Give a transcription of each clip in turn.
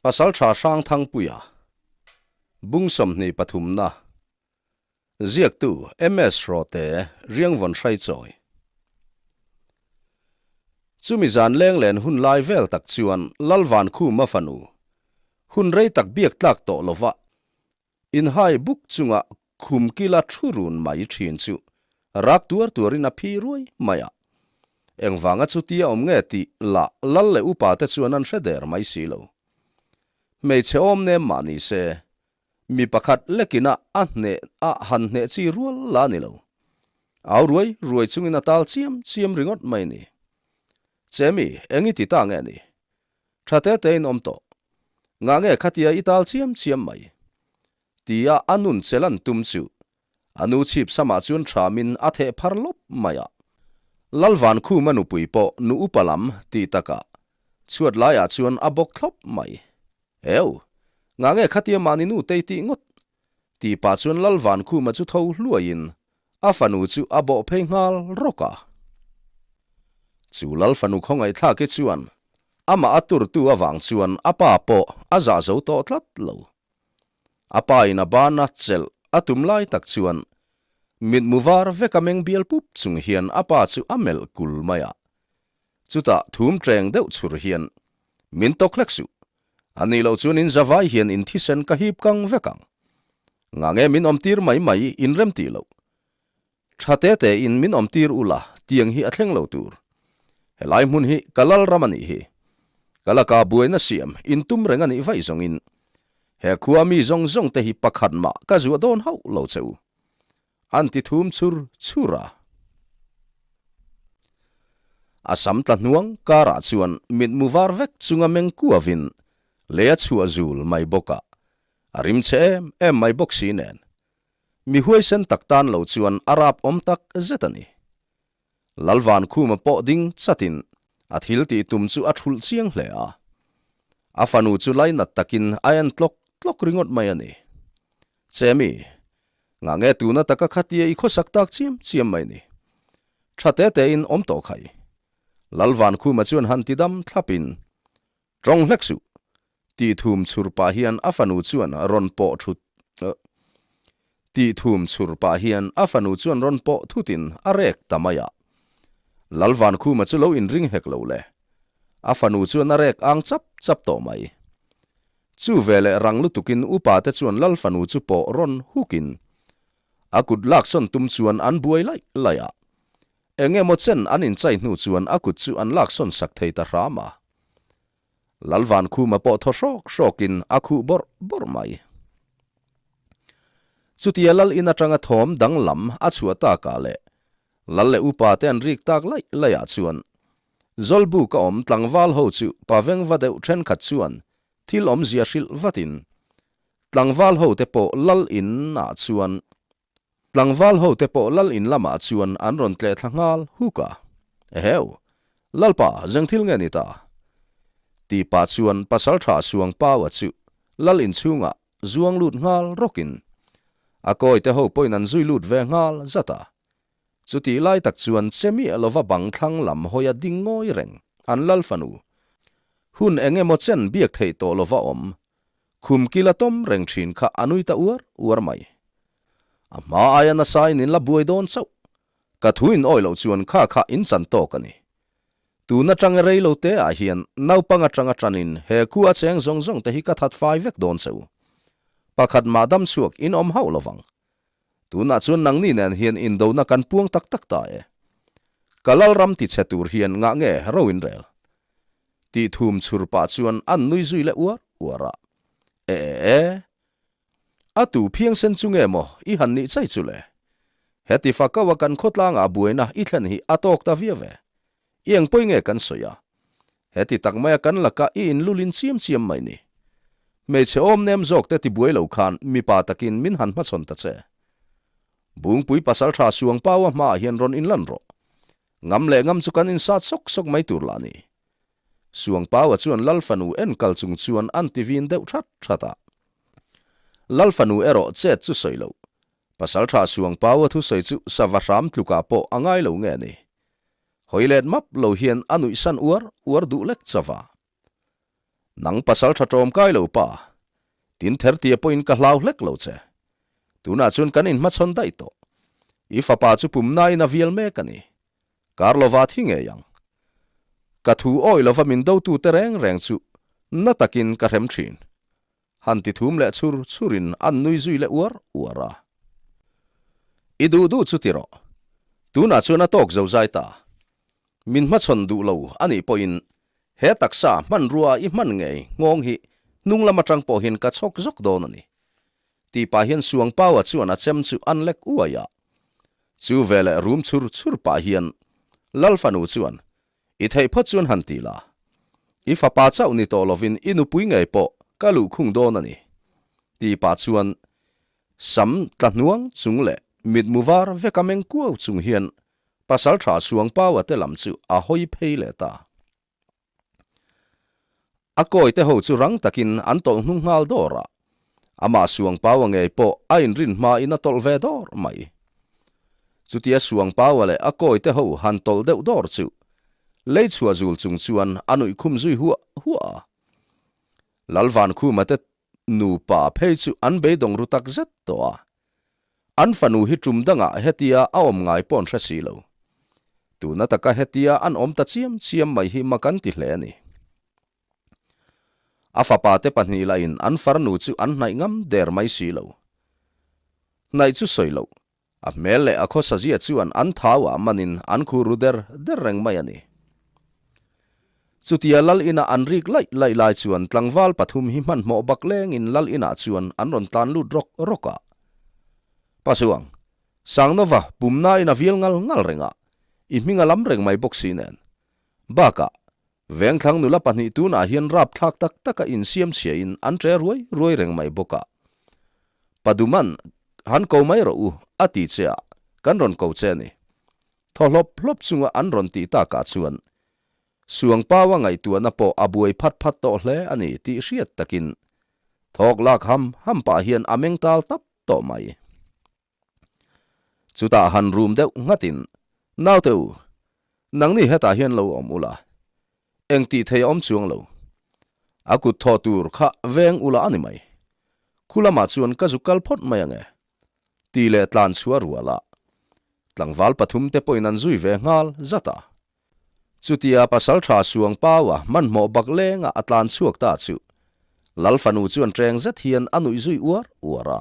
Pasaltha Hrangthangpuia, Bung 23 na, Ziaktu MS Rawte, Riangvawn Hraichawi. Chumi zan leng len hun lai vel tak chuan Lalvankhuma fanu, hun rei tak biak tlak tawh lova inhai buk chunga khum kila thu run mai thin chu rak tuar tuarin a phi ruai mai a. Engvanga chutia awm nge tih lah lal leh upa te chuan an hre der mai si lo. Hmeichhe awm nem mah ni se, mi pakhat lekina a hneh a han hneh chi rual la ni lo. Au ruai ruai chungin a tal chiam chiam ringawt mai ni. Chemi, eng i ti ta nge ni? Tha te te in awm tawh. Ngah nge khatia i tal chiam chiam mai? Tia a nun chelan tum chu A nu chhip samah chuan hramin a theh phar lawp mai a. Lalvankhuma nupui pawh nu upa lam tih takah chhuat laiah chuan a bawk thlawp mai. Eu! Ngah nge khatia mahni nu tei tih ngawt? Tih pah chuan Lalvankhuma chu tho hluaiin a fanu chu a bawh phei nghal rawk a. Chu Lalfanu khawngaihthlaki chuan amah a turtu avang chuan a pa pawh a zah zo tawh tlat lo. A pa in a bana chelh a tum lai tak chuan mitmu var vek a meng bial pup chung hian a pa chu a melh kul mai a. Chutah thum ṭeng deuh chhur hian, Min tawk hlek suh. A nih loh chuan in zavai hian in thisen ka hip kang vek ang. Ngah nge min awmtir mai mai in rem tih loh. Tha te te in min awm tir ula tiang hi a thleng lo tur. Helai hmun hi ka lal ram a nih hi. Ka laka buaina siam in tum reng a nih vaih zawng in he khua mi zawng zawng te hi pakhat mah ka zuah dawn hauh lo che u. An ti thum chur chur a. A sam tla hnuang karah chuan mitmu var vek chunga meng kuavin lei a chhuah zul mai bawk a. A rim chhe em em mai bawk si nen. Mi huaisen tak tan lo chuan a rap awm tak zet a ni. Lalvankhuma pawh ding chatin a thil tih tum chu a thulh chiang hle a. A fanu chu lainat takin a en tlawk tlawk ringawt mai a ni. Chemi, ngah nge tuna taka khatia i khawsak tak chiam chiam mai ni? Tha te tein awm tawh khai. Lalvankhuma chuan han ti dam thlapin Tawng hlek suh! Tih thum chhur pah hian a fanu chuan rawn pawh thut Tih thum chhur pah hian a fanu chuan rawn pawh thutin a rek ta mai a. Lalvankhuma chu lo inring hek lo le. A fanu chuan a rek ang chap chap tawh mai. Chu veleh rang lutukin upa te chuan Lal fanu chu pawh rawn hukin a kut laksawn tum chuan an buai laih laih a. Eng emaw chen an inchai hnu chuan a kut chu an laksawn sak thei ta hram a. Lalvankhuma pawh thaw hrawk hrawkin a khuh bawrh bawrh mai. Chutia Lal in atanga thawm danglam a chhuah takah leh Lal leh upa te an rik tak laih laihah chuan Zawlbuk a awm tlangval ho chu pavengva deuh thenkhat chuan thil awmzia hrilh vatin tlangval ho te pawh Lal in ah chuan Tlangval ho te pawh lal in lamah chuan an rawn tleh thla nghal huk a. Eheu! Lalpa, zeng thil nge ni ta? Tih pah chuan Pasaltha Suang Paua chu lal in chhungah zuang lut nghal rawkin a kawi te ho pawhin an zui lut ve nghal zat a. Chutih lai tak chuan che miah lova bang thlang lam hawia ding ngawi reng an lal fanu hun eng emaw chen biak theih tawh lova awm Khum kila tawm reng thin kha a nui ta uar uar mai. A hma aia nasa in in la buai dawn chauh. Ka thu in awi loh chuan kha kha in chan tawk a ni. Tun atang e rei lo te ah hian naupang atanga tanin he khu a cheng zawng zawng te hi ka that fai vek dawn che u. Pakhat mah dam chhuak in awm hauh lovang. Tunah chuan nangni nen hian indona kan puang tak tak ta e. Ka lalram ti chhe tur hian ngah nge ro in rel? Tih thum chhur pah chuan an nui zui leh uar uar a. E e e. A tu phiang sen chu nge maw i han nih chai chu le? Heti fakaua kan khawtlangah buaina i thlen hi a tawk ta viau e. I eng pawi nge kan sawi a? Heti tak maia kan laka i inlulin chiam chiam mai ni. Hmeichhe awm nem zawk te tibuai lo khan mipa takin min han hmachhawn ta che. Bungpui pasaltha Suang Paua hmaah hian rawn inlan rawh. Ngam leh ngam chu kan insat sawk sawk mai tur lah ni. Suang Paua chuan Lal fanu enkal chung chuan an ti vin deuh that that a. Lal fanu erawh chet chu sawi loh. Pasaltha Suang Paua thusawi chu sava hram tlukah pawh a ngai lo nge ni. Hawi let map lo hian a nuihsan uar uar duh lek chauh a. Nang pasal tha ṭawm kai lo pa, tin thertia pawhin ka hlau hlek lo che. Tunah chuan kan inhmachhawn daih tawh. I fapa chu pumnain a vial mek a ni. Kar lova thi ngei ang. Ka thu awih lova min dotute reng reng chu na takin ka hrem thin. Han ti thum leh chhur chhurin an nui zui leh uar uar a. I duh duh chu ti rawh. Tunah chuan a tawk zo zai ta. Min hmachhawn duh lo a nih pawhin he taksa hmanrua i hman ngei nghawng hi hnung lam atang pawhin ka chhawk zawk dawn a ni. Tih pah hian Suangpaua chuan a chem chu an lek uai a. Chu veleh rum chhur chhur pah hian Lal fanu chuan, I theih phawt chuan han ti la. I fapa chauh ni tawh lovin i nupui ngei pawh ka luhkhung dawn a ni. Tih pah chuan sam tla hnuang chung leh mitmu var veka meng kuau chung hian Pasalṭha Suangpaua te lam chu a hawi phei leh ta. A kawi te ho chu rang takin an tawlh hnung nghal dawr a, amah Suangpaua ngei pawh a inrin hmain a tawlh ve dawr mai. Chutia Suangpaua leh a kawi te ho han tawlh deuh dawr chu lei chhuah zul chung chuan a nuih khum zui huah huah a. Lalvankhuma te nupa phei chu an beidawng ru tak zet tawh a, An fanu hi tum dangah hetia a awm ngai pawh an hre si lo. Tuna taka hetia an awm ta chiam chiam mai hi mak an ti hle a ni. A fapa te pahnih lahin an farnu chu an hnaih ngam der mai si lo. Hnaih chu sawi loh, a hmel leh a khawsa zia chuan an thauah manin an khur ru der der reng mai a ni. Chutia Lal inah an rik laih laih lai chuan tlangval pathum hi hmanhmawh bak lengin Lal inah chuan an rawn tlan lut rawk rawk a. Pasuang, Sangnova pumnain a vial ngal ngal reng a, i hming a lam reng mai bawk si nen. Bakah, Vengthlang nula pahnih tunah hian rapthlak tak taka insiam chhiain an ṭe ruai ruai reng mai bawk a. Paduman, han ko mai rawh u, a ti che a, kan rawn ko che a ni. Thaw hlawp hlawp chunga an rawn tih takah chuan Suangpaua ngaihtuahna pawh a buai phat phat tawh hle a ni tih hriat takin thawk lak ham ham pah hian a meng tal tap tawh mai. Chutah han rum deuh nghatin, Naute u, nangni hetah hian lo awm ula, eng tih thei a awm chuang lo. A kut thaw tur kha veng ula a ni mai. Khu lamah chuan ka zuk kal phawt mai ange Ti leh tlan chhuah rual a, tlangval pathum te pawhin an zui ve nghal zat a. Chutia pasaltha Suang Paua hmanhmawh bak lenga a tlan chhuak ta chu Lal fanu chuan ṭeng zet hian a nuih zui uar uar a.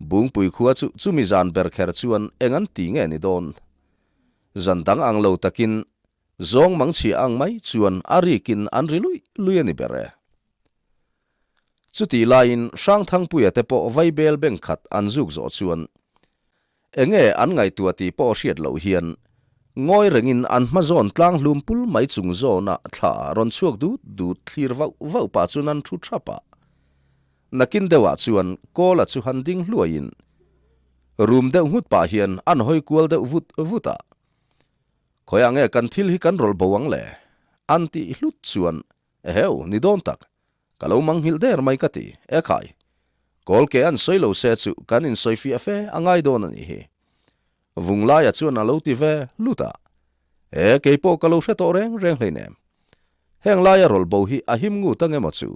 Bungpui khua chu chumi zan ber kher chuan eng an ti nge ni dawn? Zan dang ang lo takin zawng mangchhia ang mai chuan a rikin an ri luih luih a ni ber e. Chutih laiin Hrangthangpuia te pawh vaibel beng khat an zuk zawh chuan enge an ngaihtuah tih pawh hriat loh hian ngawi rengin an hma zawn tlang hlum pul mai chung zawna thla rawn chhuak dut dut thlir vauh vauh pah chuan an thu thap a. Nakin deuhah chuan Kawla chu han ding hluaiin rum deuh nghut pah hian an hawi kual deuh vut vut a. Khawiah nge kan thil hi kan rawlh bo ang le? an tih hlut chuan Eheu, ni dawn tak. Ka lo manghilh der mai ka ti, e khai. Kawl ke an sawi lo se chu kan insawi fiah fe a ngai dawn a nih hi. Vunglaia chuan a lo ti ve lut a. E, kei pawh ka lo hre tawh reng reng hleinem. Heng laia rawlh bo hi a him ngut ang emaw chu?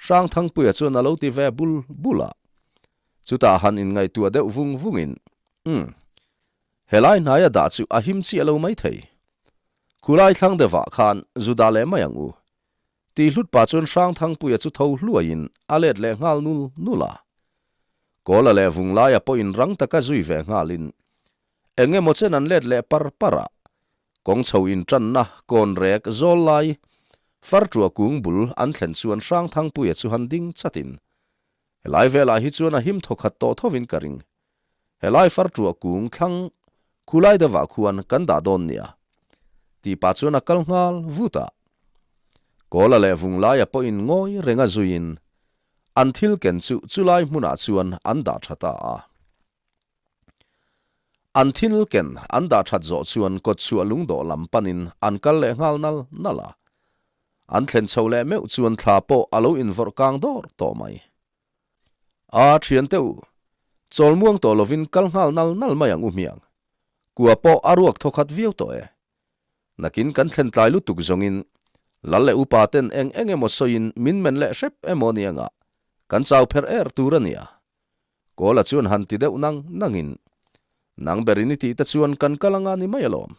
Hrangthangpuia chuan a lo ti ve bul bul a. Chutah han inngaihtuah deuh vung vungin, Umm, Helai hnaia dah chu a him chiah lo mai thei. Khulai thlang deuhah khan zu dah leh mai ang u. Tih hlut pah chuan Hrangthangpuia chu tho hluaiin a let leh nghal nul nul a. Kawla leh Vunglaia pawhin rang taka zui ve nghalin eng emaw chen an let leh par par a. Kawng chho intanna kawn rek zawl lai farṭuah kung bul an thlen chuan Hrangthangpuia chu han ding chatin helai velah hi chuan a him thawkhat tawh thovin ka ring. Helai farṭuah kung thlang khulai deuhah khuan kan dah dawn nia. Tih pah chuan a kal nghal vut a. Kawla leh Vunglaia pawhin ngawi renga zuiin an thil ken chu chulai hmunah chuan an dah tha ta a. An thil ken an dah that zawh chuan kawtchhuah lungdawh lam panin an kal leh nghal nal nal a. An thlen chho leh meuh chuan thla pawh a lo invawrh kang dawr tawh mai. A, thiante u, chawl muang tawh lovin kal nghal nal nal mai ang u hmiang. Kua pawh a ruak thaw khat viau tawh e. Nakin kan thlen tlai lutuk zawngin. Lal leh upa ten eng eng emaw sawiin min men leh hrep emaw ni anga kan chau pherh er tur a nia. Kawla chuan han ti deuh nang nangin, Nang berin i tih te chuan kan kal anga ni mai alawm.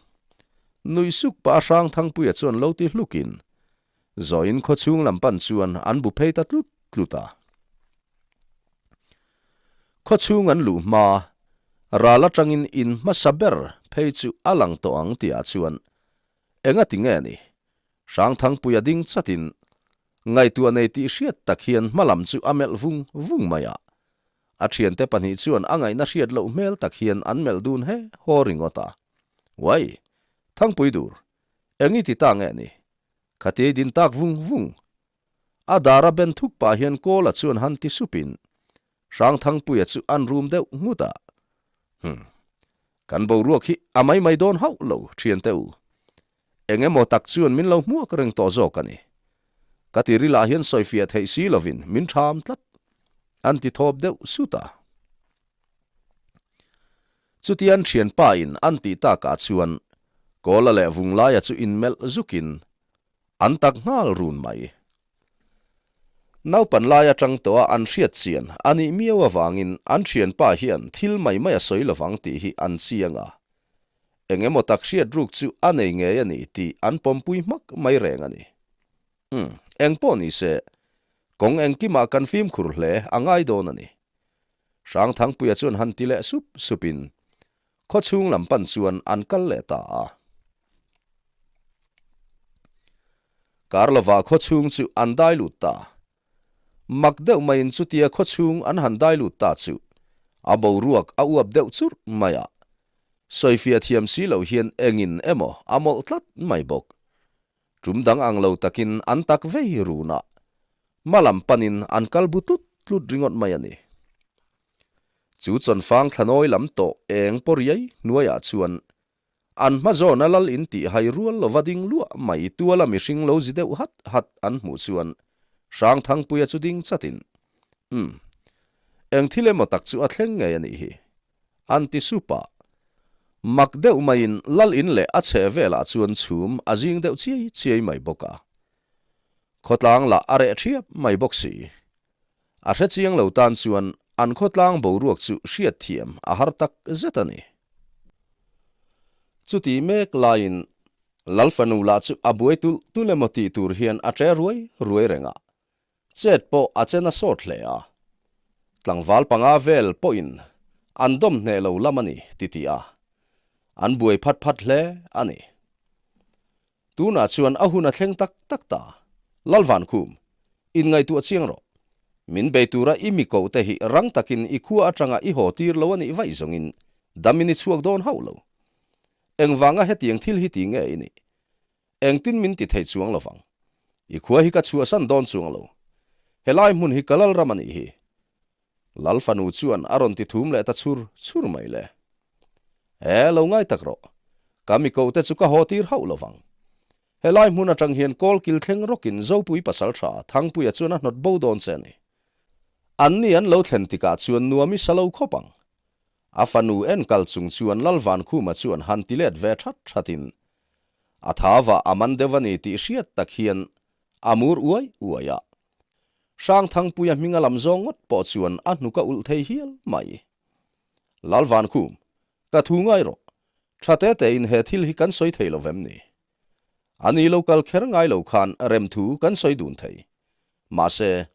Nuih suk pah a Hrangthangpuia chuan lo ti hlukin, Zawiin khawchhung lam pan chuan an bu phei ta tlut tlut a. Khawchhung an luh hma, ral atangin in hmasa ber phei chu a lang tawh ang tihah chuan enga ti nge ni? Hrangthangpuia ding chatin ngaihtuah nei tih hriat tak hian hma lam chu a melh vung vung mai a. A thiante pahnih chuan a ngaihna hriat loh hmel tak hian an melh dun he haw ringawt a. Uai! Thangpui dur! Eng i ti ta nge ni? Khati ei din tak vung vung. A dar a ben thuk pah hian Kawla chuan han ti supin Hrangthangpuia chu an rum deuh nghut a. Hum. Kan boruak hi a mai mai dawn hauh lo, thiante u. Eng emaw tak chuan min lo hmuak reng tawh zawk a ni. Ka ti rilah hian sawifiah theih si lovin min ṭham tlat. An ti thawp deuh sut a. Chutian thianpa in an tih takah chuan Kawla leh Vunglaia chu inmelh zukin an tak nghal run mai. Naupan lai atang tawha an hriat chian a nih miau avangin an thianpa hian thil mai mai a sawi lovang tih hi an chiang a. Eng emaw tak hriat ruk chu a nei ngei a ni tih an pawmpui hmak mai reng a ni. Umm, eng pawh ni se, kawng engkimah kan fimkhur hle a ngai dawn a ni. Hrangthangpuia chuan han ti leh sup supin khawchhung lam pan chuan an kal leh ta a. Kar lovah khawchhung chu an dai lut ta. Mak deuh maiin chutia khawchhung an han dai lut ta chu a boruak a uap deuh churh mai a. Sawifiah thiam si loh hian engin emaw a mawlh tlat mai bawk. Tum dang ang lo takin an tak vei run a, hma lam panin an kal bu tlut tlut ringawt mai a ni. Chu chawnfang thlanawi lam tawh eng pawh riai hnuaiah chuan an hma zawna lal in tih hai rual lova ding luah mai tuala mihring lo zi deuh hat hat an hmuh chuan Hrangthangpuia chu ding chatin, Umm, eng thil emaw tak chu a thleng ngei a nih hi. An ti sup a. Mak deuh maiin lal in leh a chheh velah chuan chhum a zing deuh chiai chiai mai bawk a. Khawtlang lah a reh thiap mai bawk si. A hre chiang lo tan chuan an khawtlang boruak chu hriat thiam a har tak zet a ni. Chuti mek laiin Lal fanu lah chu a buai tulh tulh emaw tih tur hian a ṭe ruai ruai reng a. Chet pawh a chen a sawt hle a, tlangval panga vel pawhin an dawm hneh lo lam a ni ti ti a, an buai phat phat hle a ni. Tunah chuan a hun a thleng tak tak ta, Lalvankhum, inngaihtuah chiang rawh. Min bei tura i mi koh te hi rang takin i khua atanga i haw tir lo a nih vaih zawngin damin i chhuak dawn hauh lo. Engvanga hetiang thil hi ti nge i nih? Engtin min ti thei chuang lo vang. I khua hi ka chhuahsan dawn chuang lo. Helai hmun hi ka lal ram a nih hi. Lal fanu chuan a rawn ti thum leh ta chhur chhur mai le. E, lo ngai tak rawh. Ka mi koh te chu ka haw tir hauh lo vang. Helai hmun atang hian kawl kil thleng rawkin Zopui pasal tha Thangpuia chuan a hnawt bo dawn che a ni. Anni an lo thlen tikah chuan nuam i sa lo khawp ang. A fanu enkal chung chuan Lal Vankhuma chuan han ti let ve that thatin A thava a man deuh a ni tih hriat tak hian a mur uai uai a. Hrangthangpuia hminga lam zawng ngawt pawh chuan a hnuk a ulh thei hial mai. Lalvankhum, ka thu ngai rawh. Tha te tein he thil hi kan sawi thei lo vem ni? A ni lo kal kher ngai lo khan rem thu kan sawi dun thei. Mahse,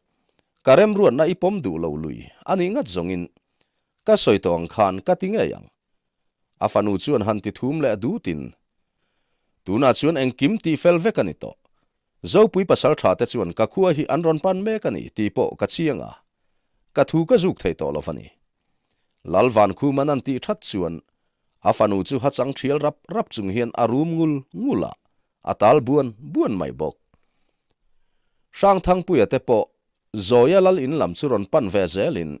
ka remruatna i pawm duh lo lui a nih ngat zawngin ka sawi tawh ang khan ka ti ngei ang. A fanu chuan han ti thum leh dutin, Tunah chuan engkim tih fel vek a ni tawh. Zopui pasal tha te chuan ka khua hi an rawn pan mek a ni tih pawh ka chiang a, ka thu ka zuk thei tawh lo va ni. Lal Vankhuman an tih that chuan a fanu chu hachang thial rap rap chung hian a rum ngul ngul a, a tal buan buan mai bawk. Hrangthangpuia te pawh Zawia lal in lam chu rawn pan ve zelin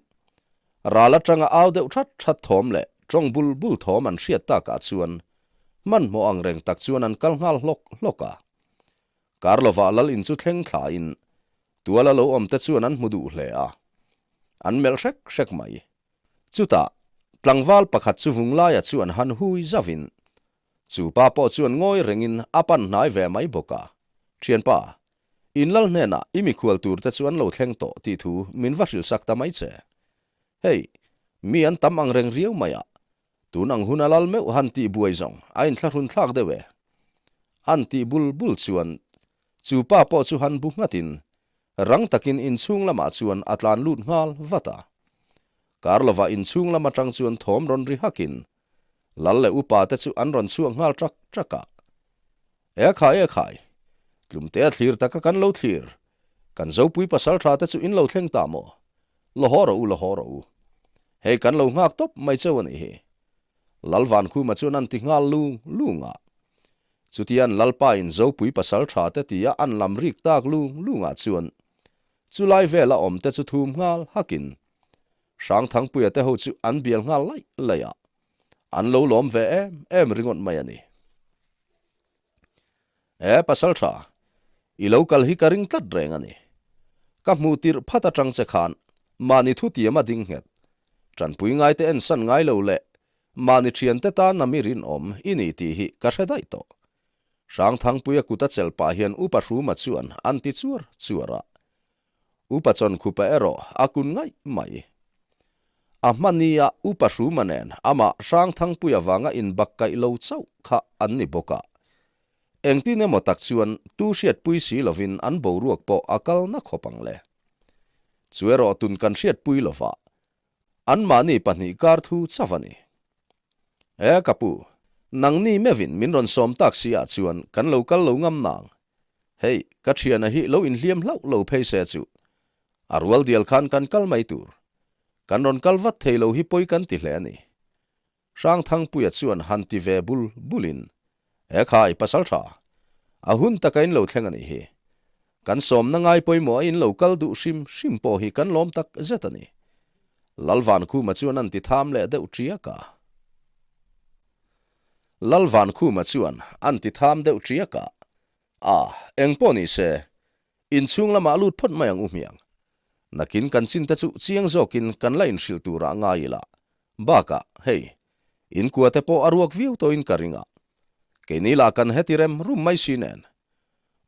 ral atanga au deuh that that thawm leh tawng bul bul thawm an hriat takah chuan hmanhmawh ang reng tak chuan an kal nghal hlawk hlawk a. Kar lovah lal in chu thleng thlain tuala lo awm te chuan an hmu duh hle a, an melh hrek hrek mai. Chutah tlangval pakhat chu vunglaia chuan han hui zavin chu pa pawh chuan ngawi rengin a pan hnai ve mai bawk a. Thianpa, in lal hnenah i mikhual turte chu an lo thleng tawh tih thu min va hrilhsak ta mai che. Hei, mi an tam ang reng riau mai a, tun ang hun a lal meuh han tih buai zawng a inthlahrun thlak deuh e. An tih bul bul chuan chu pa pawh chu han bu nghatin rang takin inchhung lamah chuan a tlan lut nghal vat a. Kar lovah inchhung lam atang chuan thawm rawn ri hakin Lal leh upa te chu an rawn chhuak nghal ṭak ṭak a. E khai e khai, tlumte a thlir taka kan lo thlir, kan Zopui pasalṭha te chu in lo thleng ta maw? La haw rawh u, la haw rawh u. Hei kan lo nghak tawp mai cheu a nih hi. Lal Vankhuma chuan an ti nghal lung lung a. Chutian Lalpa in Zopui pasalṭha te tia an lam rik tak lung lungah chuan chulai vela awm te chu thum nghal hakin Hrangthangpuia te ho chu an bial nghal laih laih a, an lo lawm ve em em ringawt mai a ni. E Pasaltha, i lo kal hi ka ring tlat reng a ni. Ka hmuh tirh phat atang che khan mahni thutiam a ding nghet, tanpui ngaite ensan ngai lo leh mahni thiante tana mi rinawm i ni tih hi ka hre daih tawh. Hrangthangpuia kut a chelh pah hian Upa Hruma chuan an ti chuar chuar a. Upa Chawnkhupa erawh a kun ngaih mai. A hmania Upa Hruma nen amah Hrangthangpuia vanga inbak kaih lo chauh kha an ni bawk a. Engtin emaw tak chuan tu hriatpui si lovin an boruak pawh a kal na khawp ang le. Chu erawh tun kan hriatpui lova, anmahni pahnih kar thu chauh a ni. E ka pu, nangni meuhin min rawn sawm tak si ah chuan kan lo kal lo ngam nang. Hei, ka thiana hi lo inhliam hlauh lo phei se chu. A rual dial khan kan kal mai tur. Kan rawn kal vat thei lo hi pawi kan ti hle a ni. Hrangthangpuia chuan han ti ve bul bulin, E khai, pasal tha. A hun taka in lo thleng a nih hi. Kan sawmna ngai pawimawh a in lo kal duh hrim hrim pawh hi kan lawm tak zet a ni. Lalvankhuma chuan an ti tham leh deuh ṭiak a. Lalvankhuma chuan an ti tham deuh ṭiak a. A, eng pawh ni se, inchhung lamah lut phawt mai ang u hmiang. Nakin kan chinte chu chiang zawkin kan la inhrilh turah ngai ila. Bakah, hei, inkua te pawh a ruak viau tawhin ka ring a. Keini lah kan heti rem rum mai si nen.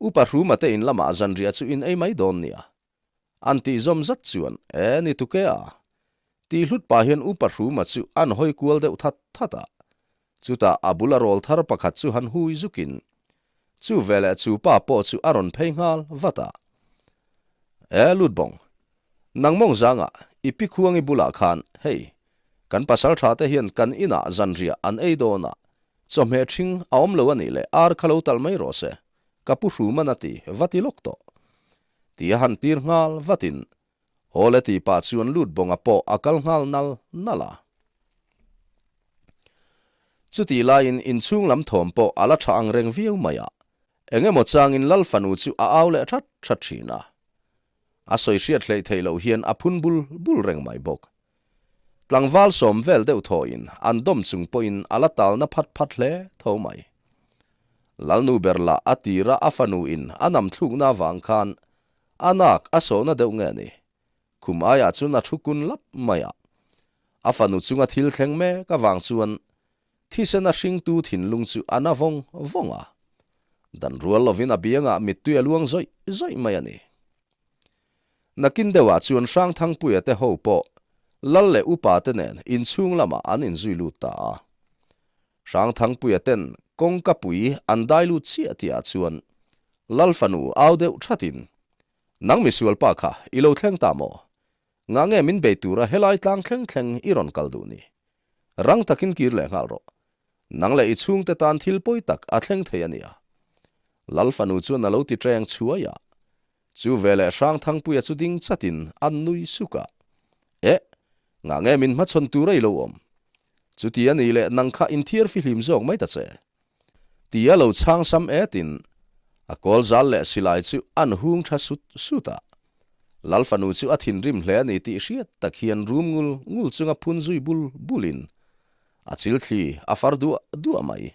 Upa Hruma te in lamah zanriah chu in ei mai dawn nia. An tih zawm zat chuan, E, ni tuke a? Tih hlut pah hian Upa Hruma chu an hawi kual deuh that that a. Chutah a bula rawl thar pakhat chu han hui zukin, chu veleh chu pa pawh chu a rawn phei nghal vat a. E, Lutbawng, nang mawng zangah i pi khuangi bulah khan, hei, kan pasal tha te hian kan inah zanriah an ei dawn a, chawhmeh ṭhing a awm lo a nih leh ar kha lo talh mai rawh se, ka pu Hruman a ti, va ti lawk tawh. Ti a han tir nghal vatin Awle tih pah chuan lut bawnga pawh a kal nghal nal nal a. Chutih laiin inchhung lam thawm pawh a la tha ang reng viau mai a, eng emaw changin Lal fanu chu a au leh that that thin a. A sawi hriat hleih theih loh hian a phun bul bul reng mai bawk. Tlangval sawm vel deuh thawhin an dawm chung pawhin a la talna phat phat hle tho mai. Lalnu ber lah a tira a fanu in a nam thlukna avang khan a nak a sawhna deuh nge ni. Khum aiah chuan a thu kun lap mai a. A fanu chunga thil thleng mek avang chuan thisen a hringtu thinlung chu a na vawng vawng a. Dan rual lovin a biangah mittui a luang zawih zawih mai a ni. Nakin deuhah chuan Hrangthangpuia te ho pawh Lal leh upa te nen inchhung lamah an inzui lut ta a. Hrangthangpuia ten kawngka pui an dai lut chiah tihah chuan Lal fanu au deuh thatin, Nang misual pa kha i lo thleng ta maw? Ngah nge min bei tura helai tlang thleng thleng i rawn kal duh ni? Rang takin kir leh nghal rawh. Nang leh i chhungte tan thil pawi tak a thleng thei a nia. Lal fanu chuan a lo ti ṭeng chhuai a. Chu veleh Hrangthangpuia chu ding chatin an nui suk a. Eh! Ngah nge min hmachhawn tur a i lo awm? Chuti a nih leh nang kha inthiar fihlim zawk mai ta che. Ti a lo chhang sam etin a kawl zal leh silai chu an hung tha sut sut a. Lal fanu chu a thinrim hle a ni tih hriat tak hian rum ngul ngul chunga phun zui bul bulin a chilthli a far duah duah mai.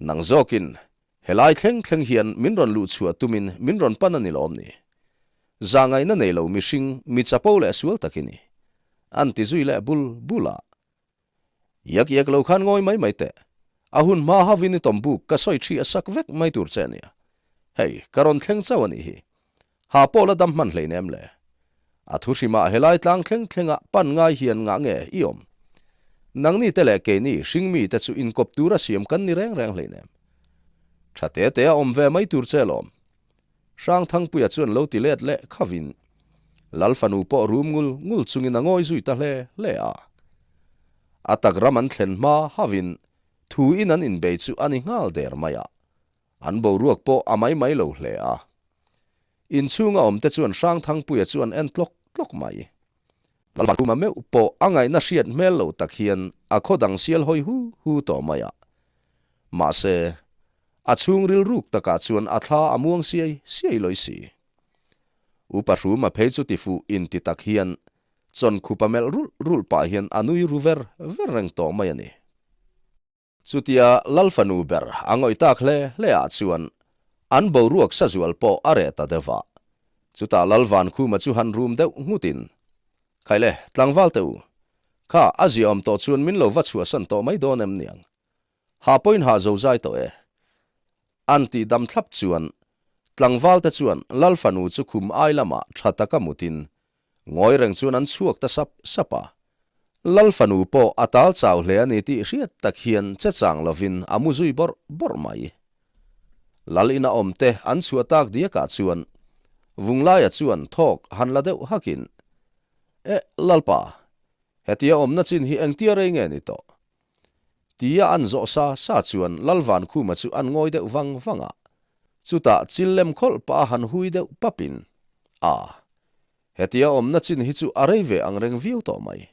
Nang zawkin Helai thleng thleng hian min rawn luh chhuah tumin min rawn pan a ni lawm ni? Zahngaihna nei lo mihring, mi chapo leh sual tak i ni. An ti zui leh bul bul a. Iak iak lo khan ngawi mai mai teh. A hun hma havin i tawm buk ka sawi thi a sak vek mai tur che nia. Hei, ka rawn thleng chauh a nih hi. Ha pawh la dam hman hleinem le. A thu hrimah helai tlang thleng thlenga pan ngai hian ngah nge i awm? Nangni te leh keini hringmi te chu inkawp tura siam kan ni reng reng hleinem. Tha te te a awm ve mai tur che lawm. Hrangthangpuia chuan lo ti let leh khavin Lal fanu pawh rum ngul ngul chungin a ngawi zui ta hle hle a. A tak ram an thlen hma havin thu in an inbei chu a ni nghal der mai a. An boruak pawh a mai mai lo hle a. Inchhunga awmte chuan Hrangthangpuia chu an en tlawk tlawk mai. Lalkhuma meuh pawh a ngaihna hriat hmel lo tak hian a khaw dang sial hawi hu hu tawh mai a. Mahse, a chhungril ruk takah chuan a thla a muang siai siai lawi si. Upa Hruma phei chu tifuh inti tak hian chawnkhupa melh rulh rulh pah hian a nui ru ver ver reng tawh mai a ni. Chutia Lal fanu ber a ngawih tak hle hle ah chuan an boruak sazual pawh a reh ta deuh a. Chutah Lal Vankhuma chu han rum deuh nghut in, Khaile, tlangval teh u, kha a ziaawm tawh chuan min lo va chhuahsan tawh mai dawn em niang? Hah pawhin hah zo zai tawh e. An tih dam thlap chuan tlangval te chuan Lal fanu chu khum ai lamah tha taka mut in Ngawi reng chuan an chhuak ta sap sap a. Lal fanu pawh a tal chau hle a ni tih hriat tak hian che chang lovin a mu zui bawrh bawrh mai. Lal ina awm te an chhuah tak diakah chuan Vunglaia chuan thawk han la deuh hakin, Eh, Lalpa, hetia awmna chin hi engtia rei nge ni tawh? Tia an zawh sa sa chuan Lal Vankhuma chu an ngawi deuh vang vang a. Chutah chil lem khawlh pah a han hui deuh papin, A, hetia awmna chin hi chu a rei ve ang reng viau tawh mai.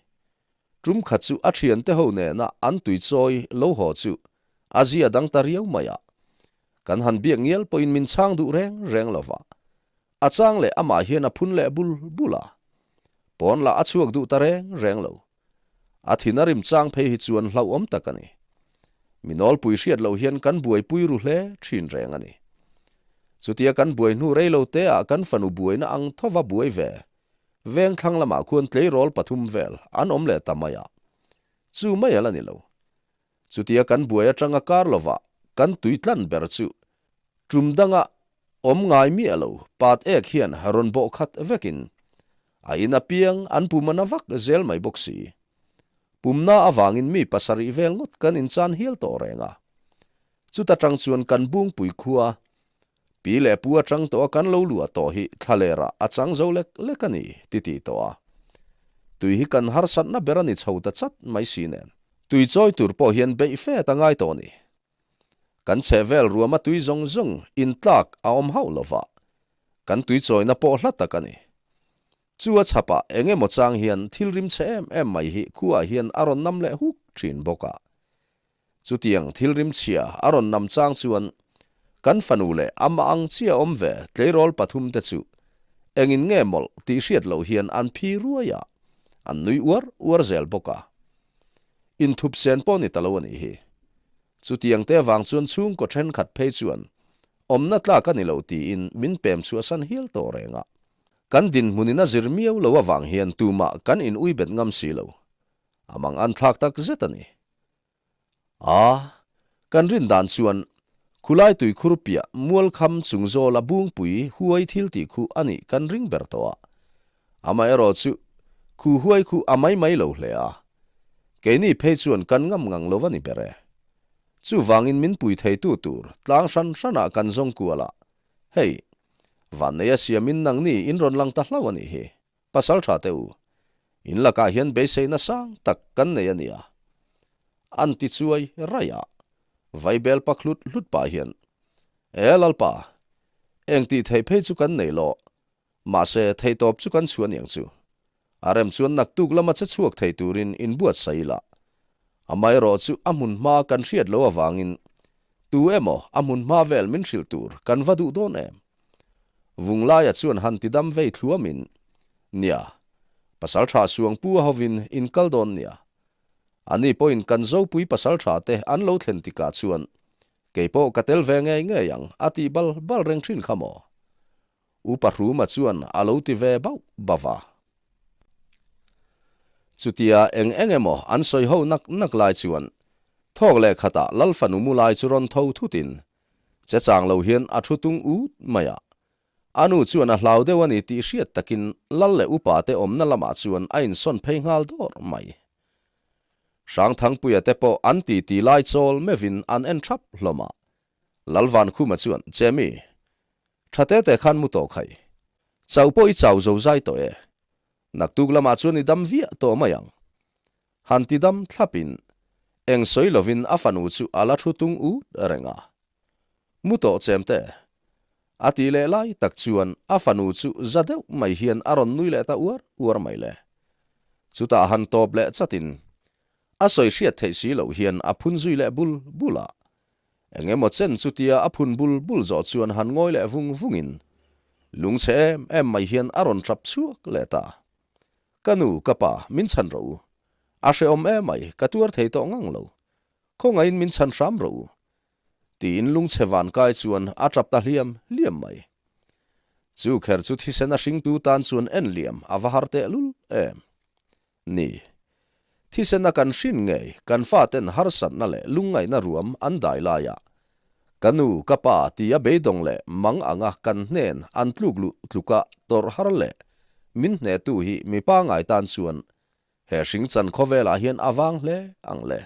Tum khat chu a thiante ho nena an tui chawi lo haw chu a zia dang ta riau mai a. Kan han biak ngial pawhin min chhang duh reng reng lo va. A chang leh amah hian a phun leh bul bul a. Pawn lah a chhuak duh ta reng reng lo. A thin a rim chang phei hi chuan hlauhawm tak a ni. Mi nawlpui hriat loh hian kan buaipui ru hle thin reng a ni. Chutia kan buai hnu rei lo te ah kan fanu buaina ang thova buai ve veng thlang lamah khuan tleirawl pathum vel an awm leh ta mai a. Chu mai a la ni lo. Chutia kan buai atanga kar lovah kan tui tlan ber chu tum danga awm ngai miah lo pat ek hian rawn bawh khat vekin a in apiang an pum a na vak zel mai bawk si. Pumna avangin mi pasarih vel ngawt kan inchan hial tawh reng a. Chuta tang chuan kan bungpui khua Pi leh pu atang tawh a kan lo luah tawh hi thlaler ah a chang zo lek lek a ni ti ti tawh a. Tui hi kan harsatna ber a ni chho ta chat mai si nen. Tui chawi tur pawh hian beih fet a ngai tawh a ni. Kan chhehvel ruama tui zawng zawng intlak a awm hauh lova, kan tui chawina pawh hla tak a ni. Chu a chhapah eng emaw chang hian thil rim chhe em em mai hi khuaah hian a rawn nam leh huk thin bawk a. Chutiang thil rimchhia a rawn nam chang chuan kan fanu leh amah ang chiah awm ve tleirawl pathum te chu engin nge mawlh tih hriat loh hian an phi ruai a, an nui uar uar zel bawk a. Inthup sen pawh ni ta lo a nih hi. Chutiang te avang chuan chhungkaw thenkhat phei chuan awmna tlak a ni lo tiin min pem chhuahsan hial tawh reng a. Kan dinhmunin a zir miau lo avang hian tumah kan in uibet ngam si lo. A mang an thlak tak zet a ni. A, kan rin dan chuan khulai tuikhur piah mualkham chung zawla bungpui huai thil tih khu a nih kan ring ber tawh a. Amaherawh chu khu huai khu a mai mai lo hle a. Keini phei chuan kan ngam ngang lo a ni ber e. Chuvangin min pui theitu tur tlang hran hranah kan zawng kual a, hei, vanneia siamin nangni in rawn lang ta hlauh a nih hi. Pasal tha teh u, in lakah hian beiseina sang tak kan nei a nia. An ti chuai raih a, vaibel pak hlut hlut pah hian, E Lalpa, eng tih theih phei chu kan nei lo, mahse theihtawp chu kan chhuah aniang chu. A rem chuan naktuk lama che chhuak thei turin inbuatsaih ila. Amaherawh chu a hmun hma kan hriat loh avangin tu emaw a hmun hma vel min hrilh tur kan va duh dawn em? Vunglaia chuan han ti dam vei thluamin, Nia, pasal tha Suangpu a hovin in kal dawn nia. Ani pawhin kan Zopui pasal tha te an lo thlen tikah chuan kei pawh ka tel ve ngei ngei ang a tih bal bal reng thin kha maw? Upa Hruma chuan a lo ti ve bauh bauh a. Chutia eng eng emaw an sawi ho nak nak lai chuan thawk leh khatah Lalfanu mu lai chu rawn tho thutin. Che chang lo hian a thu tung ut mai a. A nu chuan a hlau deuh a ni tih hriat takin lal leh upa te awmna lamah chuan a insawn phei nghal dawr mai. Hrangthangpuia te pawh an titi lai chawl meuhin an en thap hlawm a. Lalvankhuma chuan, Chemi, tha te te khan mu tawh khai. Chauh pawh i chau zo zai tawh e. Naktuk lamah chuan i dam viah tawh mai ang. Han ti dam thlapin, eng sawi lovin a fanu chu a la thu tung ut reng a. Mu tawh chem te. A tih leh lai tak chuan a fanu chu za deuh mai hian a rawn nui leh ta uar uar mai le. Chutah han tawp leh chatin, a sawi hriat theih si loh hian a phun zui leh bul bul a. Eng emaw chen chutia a phun bul bul zawh chuan han ngawi leh vung vungin, lungchhe em em mai hian a rawn tap chhuak leh ta. Ka nu, ka pa, min chhan rawh u. A hrehawm emai, ka tuar thei tawh ngang lo. Khawngaihin min chhan hram rawh u. Tiin lungchhe van kai chuan a tap ta hliam hliam mai. Chu kher chu thisen a hringtu tan chuan en liam a va har tehlul em. Ni. Thisen a kan hrin ngei, kan faten harsatna leh lungngaihna ruam an dai laia ka nu, ka pa tia beidawng leh mang anga kan hnen an tluk luh tluka tawrh har leh min hnehtu hi mi pangai tan chuan he hringchan khawvelah hian a vang hle ang le.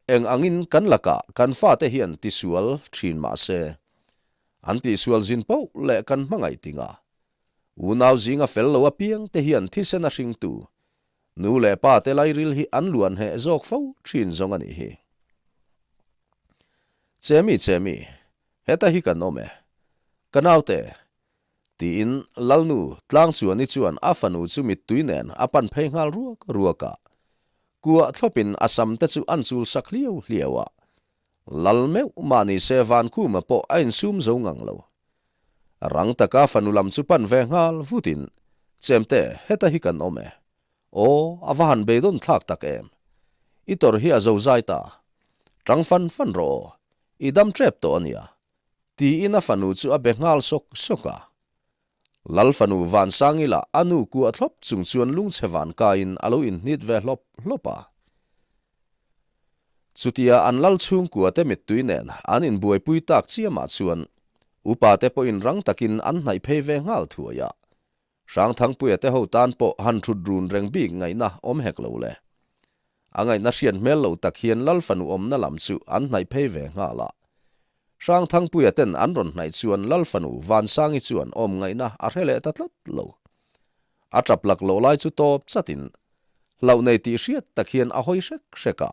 Eng angin kan lakah kan fate hian tisual thin mah se, an tihsual zin poh leh kan hmangaih tinga Unau zinga fel lo apiang te hian thisen a hringtu nu leh pa te lairil hi an luan hneh zawk fo thin zawng a nih hi. Chemi Chemi, heta hi kan awm e. Ka naute, tiin Lalnu Tlangchuani chuan a fanu chu mittui nen a pan phei nghal ruak ruak a. Kuah thlawpin a sam te chu an chul sak hliau hliau a. Lal meuh mah ni se Vankhuma pawh a insum zo ngang lo. Rang taka fanu lam chu pan ve nghal vutin, Chemte, heta hi kan awm e. Aw, a va han beidawn thlak tak em. I tawrh hi a zo zai ta. Tang fan fan rawh aw, i dam tep tawh a nia. Tiin a fanu chu a be nghal sawk sawk a. Lal fanu Vansangi lah a nu kuah thlawp chung chuan lungchhe van kaiin a lo inhnit ve hlawp hlawp a. Chutia an lal chhungkua te mittui nen an inbuaipui tak chiamah chuan upa te pawhin rang takin an hnaih phei ve nghal thuai a. Hrangthangpuia te ho tan pawh han thut run reng bik ngaihna awm hek lo le. A ngaihna hriat hmel lo tak hian lal fanu awmna lam chu an hnaih phei ve nghal a. Hrangthangpuia ten an rawn hnaih chuan lal fanu Vansangi chuan awm ngaihna a hre leh ta tlat lo. A tap lak loh lai chu tawp chatin hlauh nei tih hriat tak hian a hawi hrek hrek a,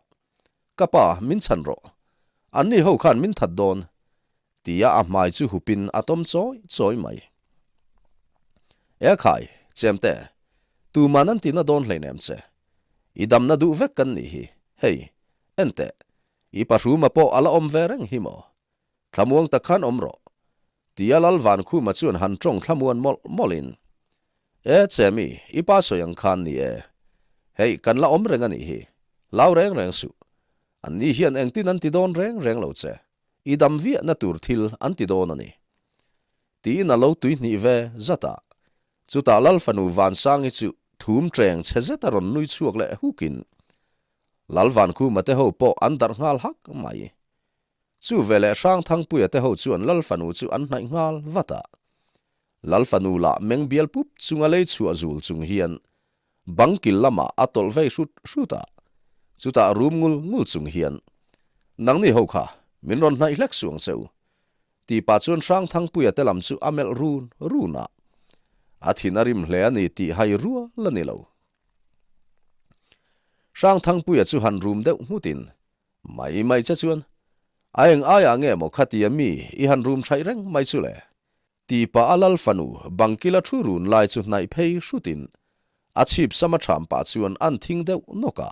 Ka pa, min chhan rawh. Anni ho khan min that dawn, tia a hmai chu hupin a tawm chawi chawi mai. E khai, Chemte, tuman an tina dawn hleinem che. I damna duh vek kan nih hi. Hei, en teh, i pahruma pawh a la awm ve reng hi maw? Thlamuang tak khan awm rawh. Tia Lal Vankhuma chuan han tawng thlamuan mawlh mawlhin, E Chemi, i pa sawi ang khan ni e. Hei, kan la awm reng a nih hi. Hlau reng reng suh. Anni hian engtin an ti dawn reng reng lo che. I dam viahna tur thil an ti dawn a ni. Tiin a lo tuihnih ve zat a. Chutah Lal fanu Vansangi chu thum ṭeng chhe zet a rawn nui chhuak leh hukin, Lal Vankhuma te ho pawh an darh nghal hak mai. Chu veleh Hrangthangpuia te ho chuan Lal fanu chu an hnaih nghal vat a. Lal fanu lah meng bial pup chunga lei chhuah zul chung hian bang kil lamah a tawlh vei hrut hrut a. Chutah rum ngul ngul chung hian, Nangni ho kha, min rawn hnaih hlek suh ang che u, ti pah chuan Hrangthangpuia te lam chu a melh run run a. A thin a rim hle a ni tih hai rual a ni lo. Hrangthangpuia chu han rum deuh nghutin, Mai mai che chuan, A eng aiah nge maw khatia mi i han rum hraih reng mai chu le? Ti pah a lal fanu bangkila thu run lai chu hnaih phei hrutin a chhip sama ṭham pah chuan an thing deuh nawk a.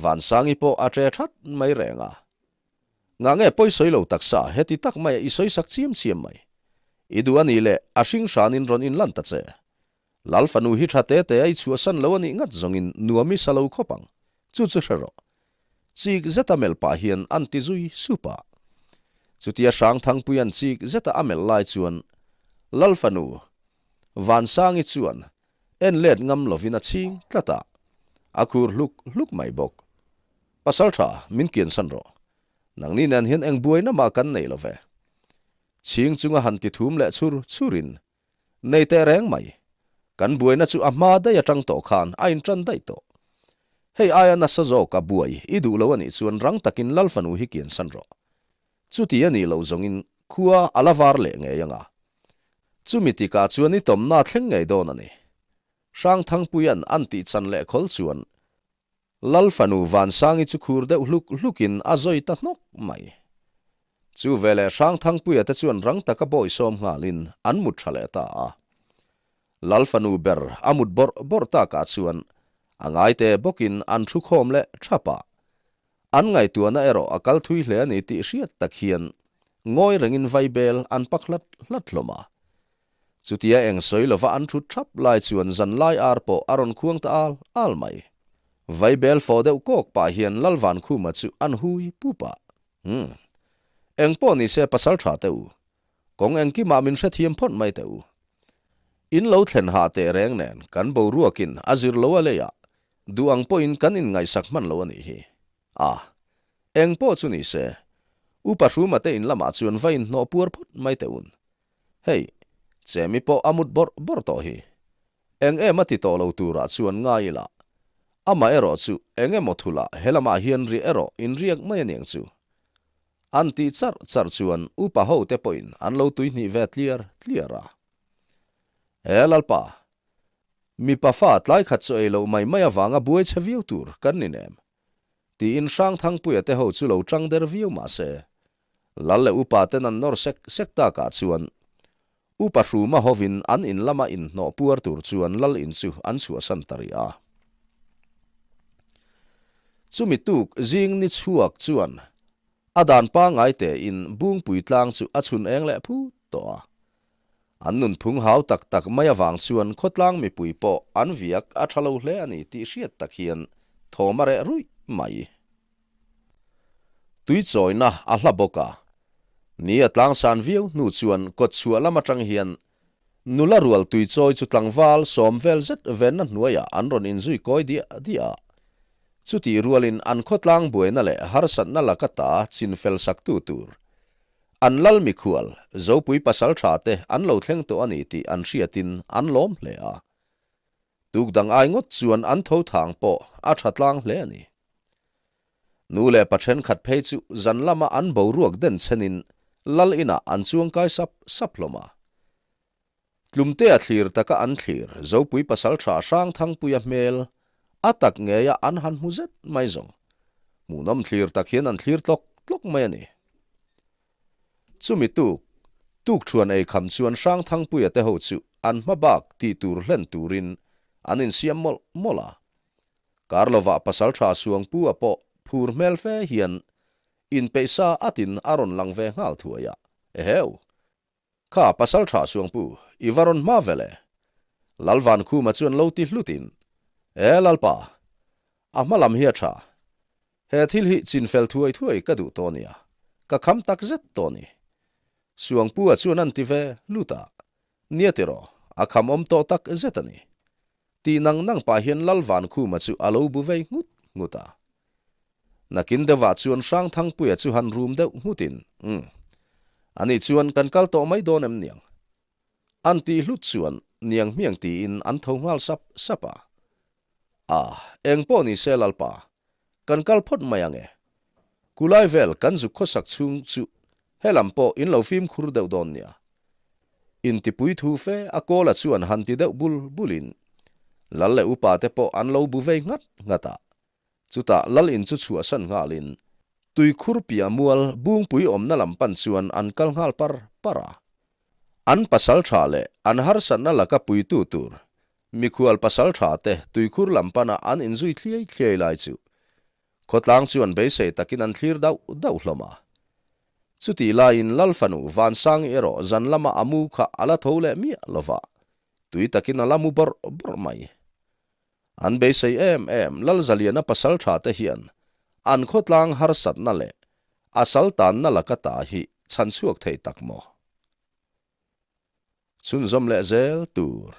Vansangi pawh a ṭe ṭhat mai reng a. Ngah nge pawi sawi lo taksa heti tak maia i sawi sak chiam chiam mai. I duh a nih leh a hring hranin rawn inlan ta che. Lal fanu hi tha te te a i chhuahsan lo a nih ngat zawngin nuam i sa lo khawp ang, chu chu hre rawh. Chik zeta melh pah hian an ti zui sup a. Chutia Hrangthangpuia'n chik zeta a melh lai chuan Lal fanu Vansangi chuan en let ngam lovin a chhing tlat a, a khur hluk hluk mai bawk. Pasaltha, min kiansan rawh. Nangni nen hian eng buaina mah kan nei lo ve. Chhing chunga han ti thum leh chhur chhurin, Nei teh reng mai. Kan buaina chu a hma daih atang tawh khan a intan daih tawh. Hei aia nasa zawka buai i duh lo a nih chuan rang takin Lal fanu hi kiansan rawh. Chuti a nih loh zawngin khua a la var leh ngei anga. Chumi tikah chuan i tawmna thleng ngei dawn a ni. Hrangthangpuia'n an tih chan leh khawl chuan Lal fanu Vansangi chu khur deuh hluk hlukin a zawi ta hnawk mai. Chu veleh Hrangthangpuia te chuan rang taka bawisawm nghalin an mut tha leh ta a. Lal fanu ber a mut bawrh bawrh takah chuan a ngaite bawkin an thu khawm leh thap a. An ngaihtuahna erawh a kal thui hle a ni tih hriat tak hian ngawi rengin vaibel an pak hlat hlat hlawm a. Chutia eng sawi lova an thut thap lai chuan zanlai ar pawh a rawn khuang ta al al mai. Vaibel fawh deuh kawk pah hian Lalvankhuma chu an hui pup a. Umm. Eng pawh ni se pasal tha teh u. Kawng engkimah min hrethiam phawt mai teh u. In lo thlen hah teh reng nen kan boruakin a zir lo a leiah duh ang pawhin kan inngaihsak hman lo a nih hi. A. Eng pawh chu ni se, Upa Hruma te in lamah chuan va inhnawh puar phawt mai teh un. Hei, Chemi pawh a mut bawrh bawrh tawh hi. Eng em a ti tawh lo turah chuan ngai ila. Amah erawh chu eng emaw thulah he lamah hian riah erawh inriak mai aniang chu. An tih charh charh chuan upa ho te pawhin an lo tuihnih ve tliar tliar a. He Lalpa, mipa fa tlai khat chu ei loh mai mai avanga buai chhe viau tur kan ni nem. Tiin Hrangthangpuia te ho chu lo tang der viau mah se, Lal leh upa ten an nawr sek sek takah chuan upa hruma hovin an in lama inhnawh puar tur chuan Lal in chu an chhuahsan ta rih a. Chumi tuk zing ni chhuak chuan a dan pangngai tein Bungpui tlang chu a chhun eng leh phut tawh a. An nunphung hau tak tak mai avang chuan khawtlang mipui pawh an viak a tha lo hle a ni tih hriat tak hian thawm a reh ruih mai. Tui chawina a hla bawk a. Ni a tlangsan viau hnu chuan kawt chhuah lam atang hian nula rual tui chawi chu tlangval sawm vel zet venna hnuaiah an rawn inzui kawi diah diah a. Chutih rualin an khawtlang buaina leh harsatna laka ta chinfel saktu tur an lal mikhual Zopui pasal tha te an lo thleng tawh a ni tih an hriatin an lawm hle a. Tuk dang ai ngawt chuan an tho thang pawh a tha tlang hle a ni. Nu leh pa thenkhat phei chu zan lama an boruak den chenin lal inah an chuang kai sap sap hlawm a. Tlumtea thlir taka an thlir Zopui pasaltha Hrangthangpuia hmel a tak ngeia an han hmu zet mai zawng. Hmuhnawm thlir tak hian an thlir tlawk tlawk mai a ni. Chumi tuk, tuk thuan ei kham chuan Hrangthangpuia te ho chu an hma bak tih tur hlen turin an insiam mawlh mawlh a. Kar lovah pasaltha Suangpu-a pawh phur hmel fe hian inpeihsa atin a rawn lang ve nghal thuai a, Eheu! Kha pasaltha Suangpu, i va rawn hma vel e? Lalvankhuma chuan lo ti hlutin, E Lalpa, a hma lam hi a tha. He thil hi chinfel thuai thuai ka duh tawh nia, ka kham tak zet tawh ni. Suangpu-a chuan an ti ve hlut a, Nia tiraw, a kham awm tawh tak zet a ni. Tih nang nang pah hian Lalvankhuma chu a lo bu vei nghut nghut a. Nakin deuhah chuan Hrangthangpuia chu han rum deuh nghutin, Umm. Ani chuan kan kal tawh mai dawn em niang? An tih hlut chuan niang hmiang tiin an tho nghal sap sap a. A, eng pawh ni se Lalpa, kan kal phawt mai ang e. Kulai vel kan zuk khawsak chhung chu helam pawh in lo fimkhur deuh dawn nia. Intipui thu fe a Kawla chuan han ti deuh bul bulin Lal leh upa te pawh an lo bu vei nghat nghat a. Chutah Lal in chu chhuahsan nghalin tuikhur piah mual Bungpui awmna lam pan chuan an kal nghal par par a. An pasal tha leh an harsatna laka puitu tur mikhual pasal tha te tuikhur lam pana an inzui thliai thliai lai chu khawtlang chuan beisei takin an thlir dauh dauh hlawm a. Chutih laiin Lal fanu Vansangi erawh zan lama a mu kha a la tho leh miah lova, tui takin a la mu bawrh bawrh mai. An beisei em em Lalzaliana pasal tha te hian an khawtlang harsatna leh a saltanna laka ta hi chhan chhuak thei tak maw? Chhunzawm leh zel tur.